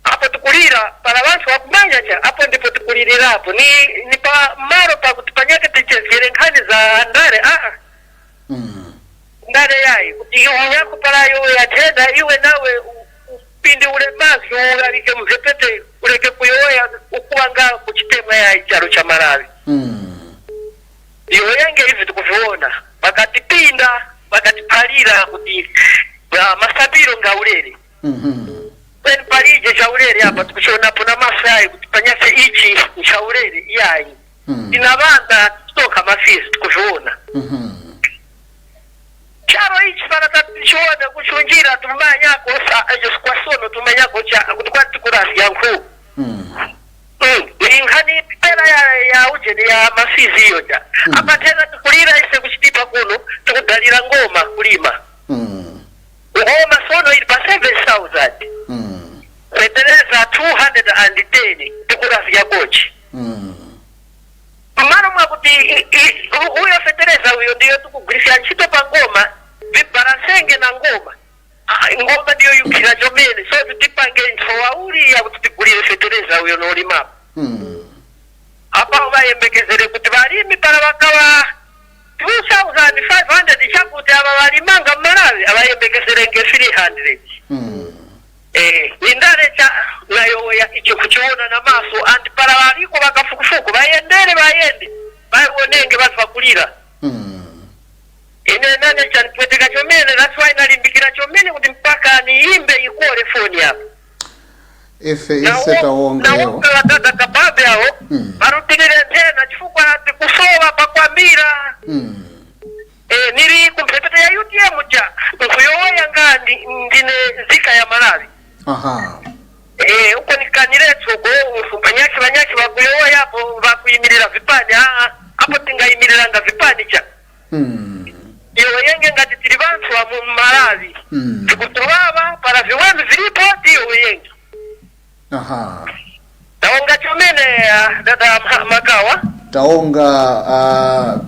Apo tikulira para vanthu wakumanya cha apo ndipo tikulirirapo ni pa maro pakuti panyake tichezere nkhani za ndare ndare yayi kuti unyako parayo yatheda iwe nawe upinde ule mazi ulalike mzepete uleke kuyoya ukuwanga kuchitema yayi chalo cha Malawi. Iwe yange hivi tikuviona vakatipinda vakatiphalira kuti masapiro ngaulere. Kweni palije chaulere apa tikuchionapo na maso ayi kuti panyase ichi nchaulere iyayi. Tina vana tisonkha ma fees, tikuviona. Charo ichi pana tatichiona kuchunjira tumanyako sa kwasono tumanyako cha kuti kwatikurasi yankhu. Inkhani pera ya ujeni ya ma fees iyo ja. Apa tena tikulira ise kuchitipa kuno, tikudalira ngoma kulima. Ngoma sono ili pa 7000. Fetereza 210, tikurasi yakochi. Mmalo mwakuti uyo fetereza uyo ndiyo tikugwirisira ntchito pa ngoma, vibalansenge na ngoma. Ah, ngoma ndiyo yukhira chomene, so tipange ntsowauriya kuti tigulire fetereza uyo nolimapo. Apa vayembekezere kuti valimi para vakawa 2500 chakuti ava valimanga mmalawi avayembekezere nge 300. Indale cha nayo ya icho kuchiona na maso, anti para valiko vakafukufuku vayendere, vayende vaionenge vantu vakulira. Ine nane chanipweteka chomene, that's why nalimbikira chomene kuti mpaka niimbe ikole foni yapo. Ife tawongeyo. Nawonga wadada kababe awo. Varutirire nthena chifukwa tikusowa pakwambira. Nili kumphepete ya UTM ja nkuyowoya nga ndine nzika ya Malawi. Uko nikaniretso uko banyaki banyaki vakuyowoya apo vakuyimirira vipani, aa, apo tingayimiriranga vipani cha. Iwe yenge ngati tili vanthu wa mu Malawi. Tikutulava para viwembe vilipo tiyo yenge. Taonga chomene, ah, dada Makawa. Taonga,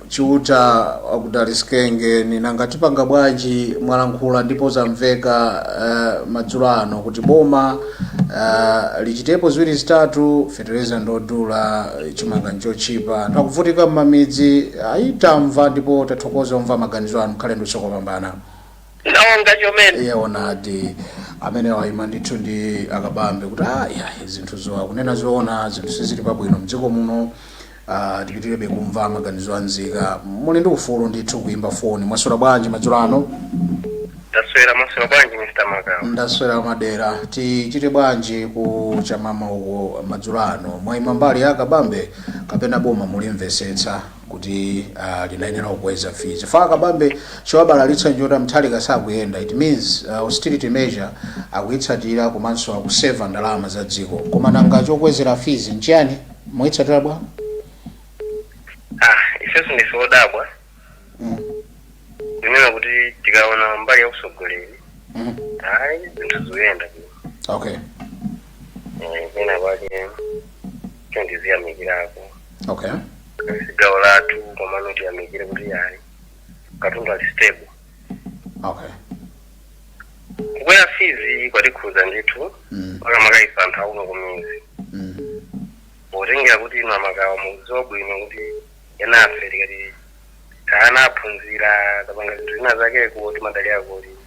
Chiuta akudalisikenge. Ninanga tipanga bwanji? Mwalankhula ndipo zamveka madzulo ano kuti boma lichitepo ziwiri zitatu. Fetereza ndodula, chimanga nchochipa, anthu akuvutika m'mamidzi. Ayitamva ndipo tathokoza kumva maganizo anu. Khale ndi usiku wopambana. Naonga chomene. Iye onadi amene wayima ndithu ndi akabambe kuti aya zinthu zo akunena zoona, zinthu sizili pabwino mdziko muno. Tipitirebe kumva maganizo anzika. Muli ndi ufulu ndithu kuimba foni. Mwaswera bwanji madzulo ano? Taswera. Maswera bwanji, Mr Makawa? Ndaswera madera. Tichite bwanji ku chamama uko madzulo ano? Mwayima mbali ya akabambe kapena boma mulimvetsetsa kuti linayenera kukweza fees? Fa akabambe chowabalalitsa njota Mutharika sakuyenda, it means austerity measure akuyitsatira komanso akuseva ndalama za dziko. Koma nanga chokwezera fees nchiyani? Mwayitsatira bwa? Ah, ifenso ndife odabwa. Kunena kuti tikaona mbali ya usogoleri, ayi, zinthu zikuyenda bwino. Pena pake chondiziyamikirako gawo lathu, komano tiyamikire kuti ayi, katundu ali stable. Kukwera fees kwatikhuza ndithu, makamaka ife anthu akuno kumizi, potengera kuti inu amakawa mukudziwa bwino kuti enafe tikati kana aphunzira, tapanga zinthu zina zakeko, timadalira kulima.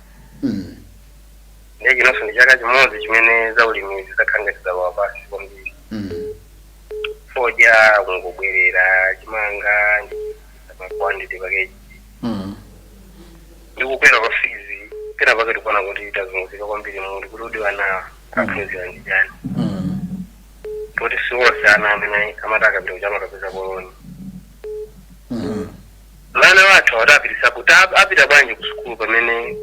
Ndiye chinonso ndi chaka chimodzi chimene zaulimizi zakhala ngati zalowa pansi kwambiri. Fodya kungobwerera, chimanga ma quantity package. Ndi kukwera kwa fees, pena pake tikuona kuti tazunguzika kwambiri munthu kuti udi ana aphunzira ndi chani, poti siwonse ana amene amati akapita kuchama akapeza koloni. Mwana wathu awatapitisa kuti apita bwanji ku sukulu pamene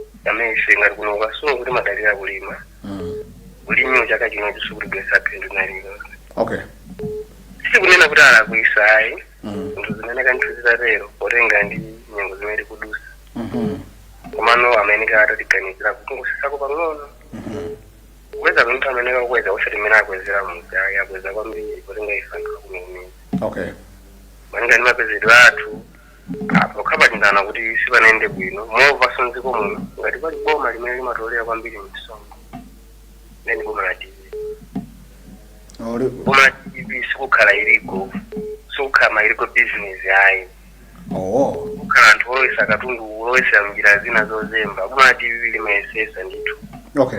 ife ngati kuno kukasungu kuti madalira kulima? Ulimiwo chaka chino chisukutibwesa phindu nalilo. Sitikunena kuti alakwisa, ayi. Zinthu zimene kanthu zitatero potenga ndi nyengo zimene tikudusa, komano amene atatiganizira kungosisako pang'ono. Kukweza munthu amene akakweza, osati mmene akwezera muja, akweza kwambiri potenga ife anthu akuno kumizi. Malinga ndi mapezedwe athu pokha pachindana kuti sipanayende bwino. Mova mdziko muno ngati pali boma limene limatolera kwambiri misonkho, then boma la DPP. Boma la DPP sikukhala illegal, sikukhala ma illegal business, ayi. Kukhala anthu olowesa katundu, kulowesa mnjira zina zozemba, boma la DPP limayesesa ndithu.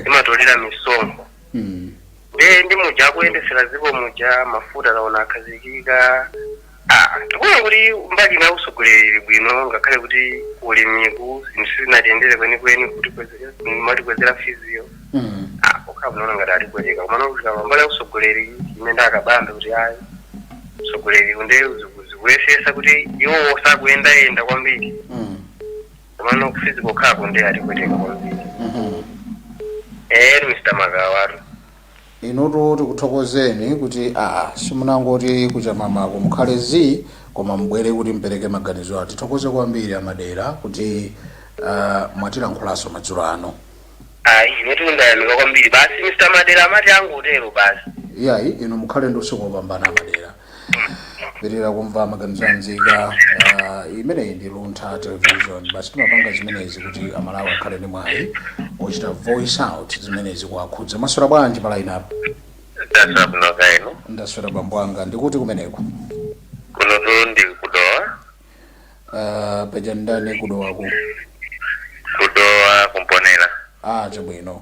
Limatolera misonkho. Nde ndi muja akuyendesera dziko muja, mafuta taona akhazikika. Ah, tikuona kuti mbali ina usogoleri bwino, ngakhale kuti ulimiku zinthu sizinatiyendere kwenikweni kuti matikwezera fees yo. Ah, okhala kunaona ngati atibwereka, komano kuti kama mbali ya usogoleri ine ndakabambe kuti ayi. Mtsogoleri nde zikuyesesa kuti iwowo sakuyendayenda kwambiri, komano ku fees kokhako nde atipweteka kwambiri. Mr Makawatu. Inutu tikuthokozeni kuti simunangoti kuchamamako mukhale zi, koma mubwere kuti mpereke maganizo athu. Tithokoze kwambiri amadera kuti mwatilankhulanso madzulo ano. Ayi, inetu ndayamika kwambiri. Basi, Mr Madera amati angotero basi. Iyayi, inu mukhale ndi usiku wopambana, amadera. Pitirira kumva maganizo anzika. Imeneyi ndi Luntha Television. Basi, timapanga zimenezi kuti Amalawi akhale ndi mwayi ochita voice out zimenezi kuwakhudza. Maswera bwanji pa line up? Ndaswera bwino, kainu? Ndaswera, bambo anga. Ndikuti kumeneko? Kunotu ndi kuDowa. Paja ndani kuDowaku? KuDowa, kuMponera. Ah, chabwino.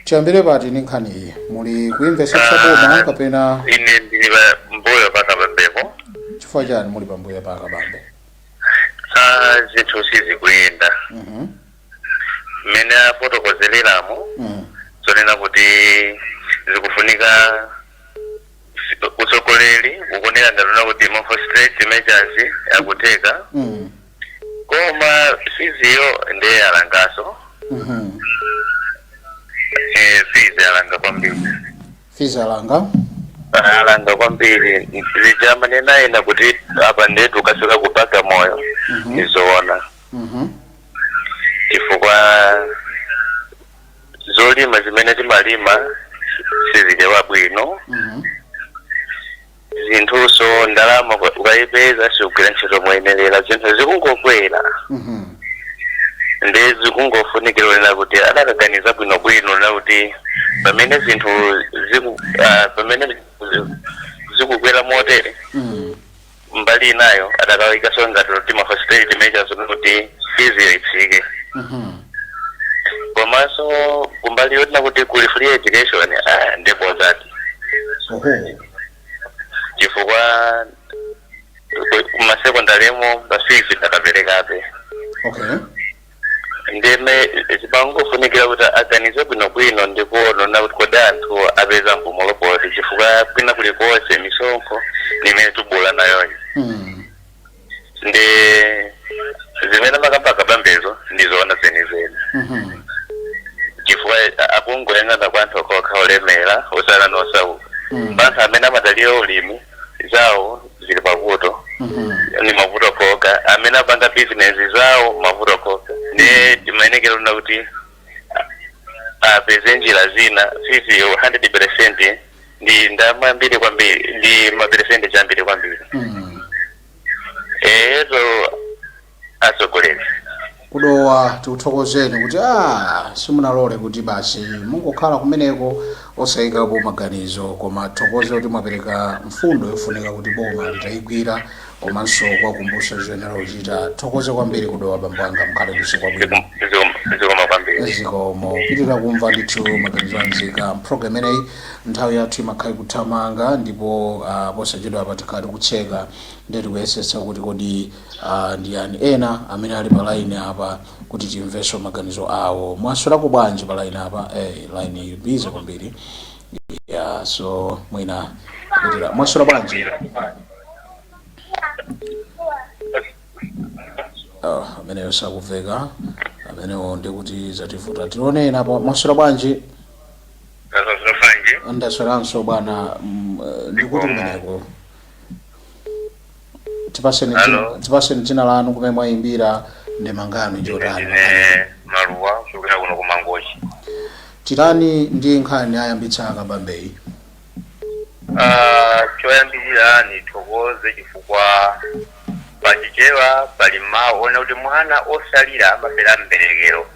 Tiyambire pati ndi nkhani iyi? Muli kuimvetsetsa boma kapena? Ine ndili pa mbuyo paKabambepo. Chifukwa chani muli pambuyo pa Kabambe? Ah, zinthu sizikuyenda mmene afotokozereramo, zonena kuti zikufunika utsogoleri ukuonera ndatona kuti ma austerity measures akuteka, koma feesyo ndiye alangaso. Fees alanga kwambiri. Fees alanga? Alanga kwambiri. Zija manena ena kuti apa ndetu ukafika ku Bagamoyo, izoona, chifukwa zolima zimene timalima sizichewa bwino. Zinthuso ndalama ukayipeza sikugwira ntchito moyenerera, zinthu zikungokwera. Ndi zikungofunikira kunena kuti adakaganiza bwinobwino nena kuti pamene zinthu pamene zikukwera motere, mbali inayo adakawikaso ngati kuti ma austerity measures kuti feesyo itsike. Komanso kumbali yotina kuti kuli free education, ndibozati, chifukwa kumasekondalemo pa fees takaperekabe. Ndeme zimangofunikira kuti aganize bwinobwino ndikuona kuti kodi anthu apeza mpumulo poti, chifukwa kwina kulikonse misonkho nimene tubula nayoyo. Ndi zimene makamba Akabambezo ndizoona zenizeni, chifukwa akungoyang'ana kwa anthu okhaokha olemera, osala nosauka. Anthu amene amadalira ulimi zawo zili pavuto, ni mavuto koka. Amene apanga bizinesi zawo, mavuto koka. Ndi timayenekera kuna kuti apeze njira zina. Fees yo 100% ndi ndalama ambiri kwambiri, ndi maperesenti ambiri kwambiri. Ezo atsogoleri. KuDowa tikuthokozeni kuti simunalole kuti basi mungokhala kumeneko osayikapo maganizo, koma thokoze kuti mwapereka mfundo yofunika kuti boma litayigwira komanso kwakumbutsa zoyenera kuchita. Thokoze kwambiri kuDowa, bambo anga. Mkhale ndi usiku wabwino. Zikoma kwambiri. Zikomo. Pitirira kumva ndithu maganizo anzika mpulogalamu imeneyi. Nthawi yathu imakhala ikuthamanga ndipo posachedwa apa tikhala tikutseka. Ndiye tikuyesetsa kuti kodi ndi yani ena amene ali pa line apa kuti timvenso maganizo awo. Mwaswerako bwanji pa line apa? Line ili busy kwambiri. Yeah, so mwina kupitira. Mwaswera bwanji? Oh, ameneyo sakuveka. Amenewo ndikuti zativuta. Tione ena apa. Mwaswera bwanji? Ndaswera bwanji? Ndasweranso, bwana. Ndikuti kumeneko? Tipaseni Hello. Tipaseni dzina lanu, kumene mwayimbira, ndemangano njotani? Ndine Maluwa kuchokera kuno ku Mangochi. Titani ndi nkhani ayambitsa Akabambeyi? Ah, choyambirira nithokoze chifukwa pachichewa pali mawu ona kuti mwana osalira amafera mberekero.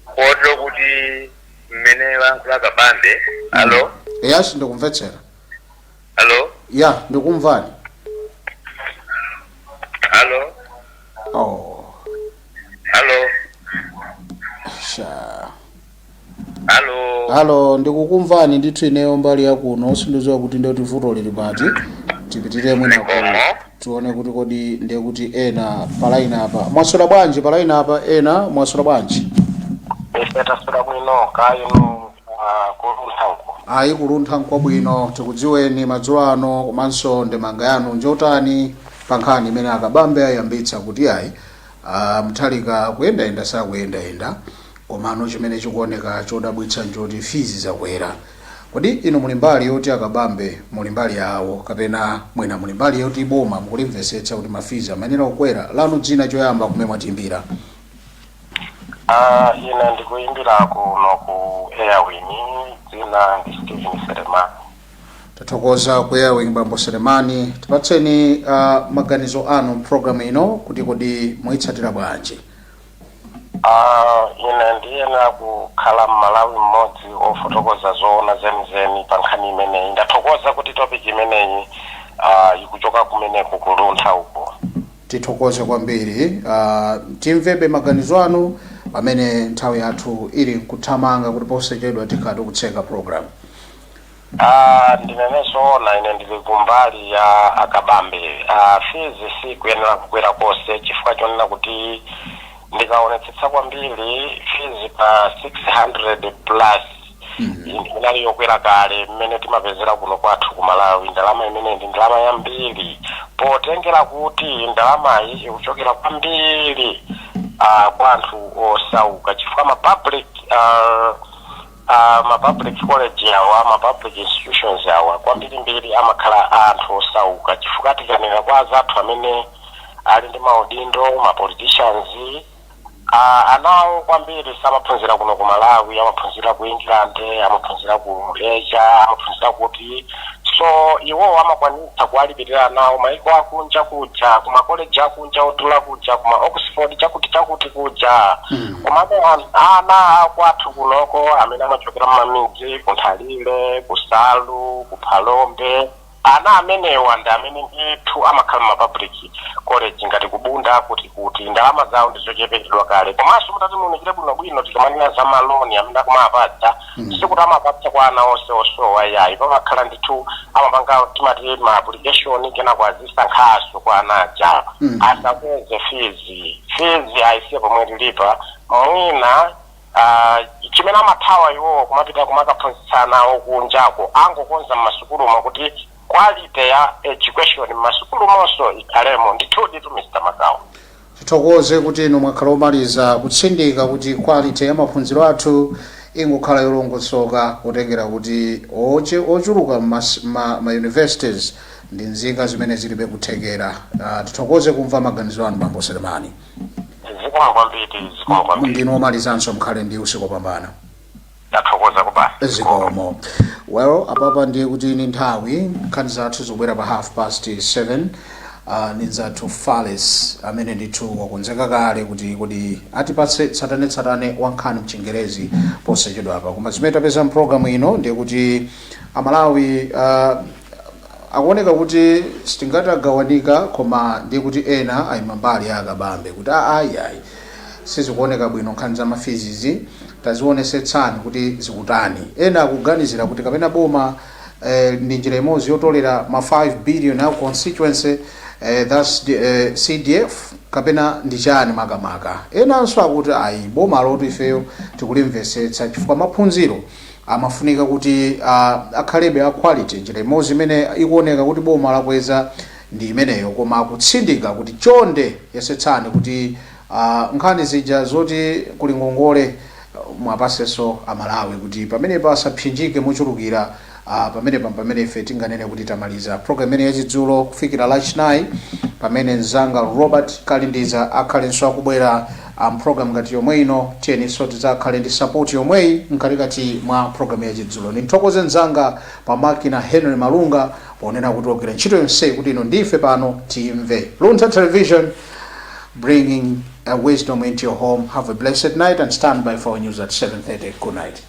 Kotero kuti mmene wayankhula Kabambe. Alo? Yes, ndikumvetsera. Alo? Ya, ndikumvani. Alo? Oh. Alo? Sha. Alo? Halo, ndikukumvani ndithu. Ineyo mbali yakuno sindidziwa kuti ndiyoti vuto lili pati. Tipitire mwina ku Zikomo. tione kuti kodi ndiye kuti ena pa line apa. Mwaswera bwanji pa line apa ena? Mwaswera bwanji? Ife taswera bwino, kayinu kuLuntha uko? Ayi, kuluntha nkwabwino. Tikudziweni madzulo ano, komanso ndemanga yanu njotani pa nkhani imene Akabambe ayambitsa kuti ayi, Mutharika kuyendayenda sakuyendayenda, komano chimene chikuoneka chodabwitsa njoti fees zakwera. Kodi inu muli mbali yoti Akabambe muli mbali yawo, kapena mwina muli mbali yoti boma mukulimvetsetsa kuti ma fees amayenera kukwera? Lanu dzina choyamba, kumene mwatiimbira? Ah, ine ndikuyimbira kuno ku Airwing, dzina ndi Steven Selemani. Tathokoza ku Airwing, bambo Selemani. Tipatseni maganizo anu mpulogalamu ino, kuti kodi muyitsatira bwanji? Ah, ine ndiyenera kukhala Mmalawi mmodzi ofotokoza zoona zenizeni pa nkhani imeneyi. Ndathokoza kuti topic imeneyi ikuchoka kumeneku kuluntha uko. Tithokoze kwambiri. Timvebe maganizo anu pamene nthawi yathu ili nkuthamanga, kuti posachedwa tikhala tikutseka program. Ah, ndinene zoona, ine ndili kumbali ya Akabambe. Fees sikuyenera kukwera konse, chifukwa chonena kuti ndikaonetsetsa kwambiri fees pa 600 plus inali yokwera kale mmene timapezera kuno kwathu ku Malawi. Ndalama imene ndi ndalama yambiri, potengera kuti ndalamayi ikuchokera kwambiri kwa anthu osauka, chifukwa ma public college awa, ma public institutions awa, kwambirimbiri amakhala anthu osauka, chifukwa tikanena kwa azathu amene ali ndi maudindo, ma politicians, anawo kwambiri samaphunzira kuno ku Malawi, amaphunzira ku England, amaphunzira ku Asia, amaphunzira kuti. So iwowo amakwanitsa kuwalipirira nawo maiko akunja kuja, kuma college akunja odula kuja, kuma Oxford, chakuti chakuti kuja. Komabe ana akwathu kunoko amene amachokera mmamidzi, kunthalire, kusalu, kuphalombe, ana amenewa ndi amene ndithu amakhala ma public college ngati kubunda, kuti ndalama zawo ndizochepekedwa kale. Komanso mutati muunikire bwinobwino, tikamanena za ma loan amene akumapatsa, sikuti amapatsa kwa ana onse osowa, yayi. Pamakhala ndithu amapanga timati ma application, kenako azisankhaso kwa ana aja. Asakweze fees, fees ayisiye pomwe lilipa. Mwina chimene amathawa iwowo kumapita kumakaphunzitsa nawo kunjako, angokonza mmasukulumo kuti quality ya education mmasukulumonso ikhalemo ndithudi tu, Mr Makawa. Tithokoze kuti inu mwakhala omaliza kutsindika kuti quality ya maphunziro athu ingokhala yolongosoka, kutengera kuti ochuluka ma universities ndi nzika zimene zilibe kuthekera. Tithokoze kumva maganizo anu, bambo Selemani. Zikomo kwambiri, zikomo kwambiri. Ndinu omalizanso, mkhale ndi usiku wopambana. Ndathokoza kubasa. Zikomo. Well, apapa ndiye kuti ni nthawi, nkhani zathu zikubwera pa 7:30, ndi nzathu Fales amene ndithu wakonzeka kale kuti atipatse tsatanetsatane wa nkhani mchingerezi posachedwa apa. Koma zimene tapeza mpulogalamu ino ndiye kuti Amalawi akuoneka kuti sitingati agawanika, koma ndiye kuti ena ayima mbali ya Akabambe kuti ayi ayi, sizikuoneka bwino nkhani za ma fees, tazionesetsani kuti zikutani. Ena akuganizira kuti kapena boma ndi njira imodzi yotolera ma 5 billion aku constituency, that's the CDF, kapena ndi chani makamaka. Enanso akuti ayi, boma lotu ifeyo tikulimvetsetsa, chifukwa maphunziro amafunika kuti akhalebe a quality. Njira imodzi imene ikuoneka kuti boma lakweza ndi imeneyo, koma akutsindika kuti chonde yesetsani kuti nkhani zija zoti kuli ngongole mwapasenso Amalawi kuti pamenepa asapsinjike mochulukira. Pamenepa pamene ife tinganene kuti tamaliza program imene yachidzulo kufikira Lachinayi, pamene mzanga Robert Kalindiza akhalenso akubwera program ngati yomwe ino. Tiyeninso tidzakhale ndi support yomweyi mkatikati mwa program yachidzulo. Ndithokoze mzanga pamakina Henry Malunga ponena kuti ogwira ntchito yonseyi kuti ino ndife pano timve. Luntha Television, bringing wisdom into your home. Have a blessed night and stand by for our news at 7:30. Good night.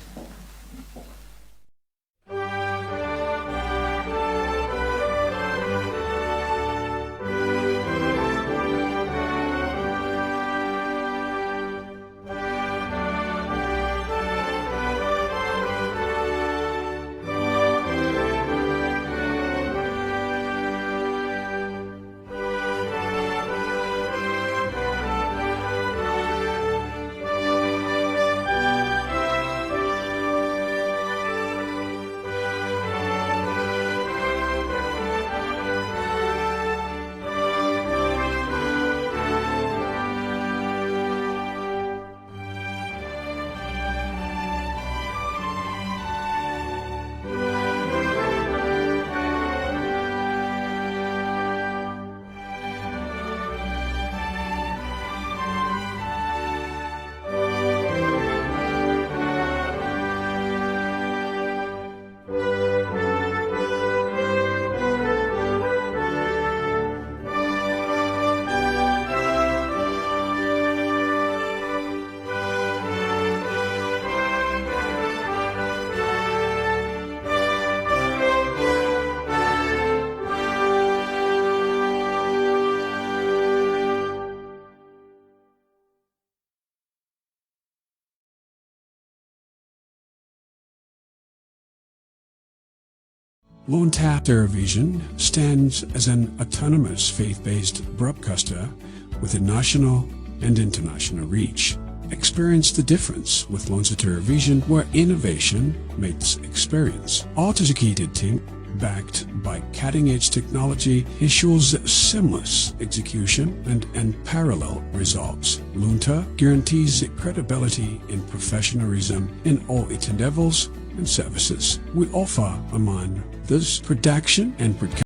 Luntha Television stands as an autonomous faith-based broadcaster with a national and international reach. Experience the difference with Luntha Television, where innovation meets experience. Our dedicated team, backed by cutting-edge technology, ensures seamless execution and unparalleled results. Luntha guarantees credibility and professionalism in all its endeavors and services. We offer, among this, production and broadcast.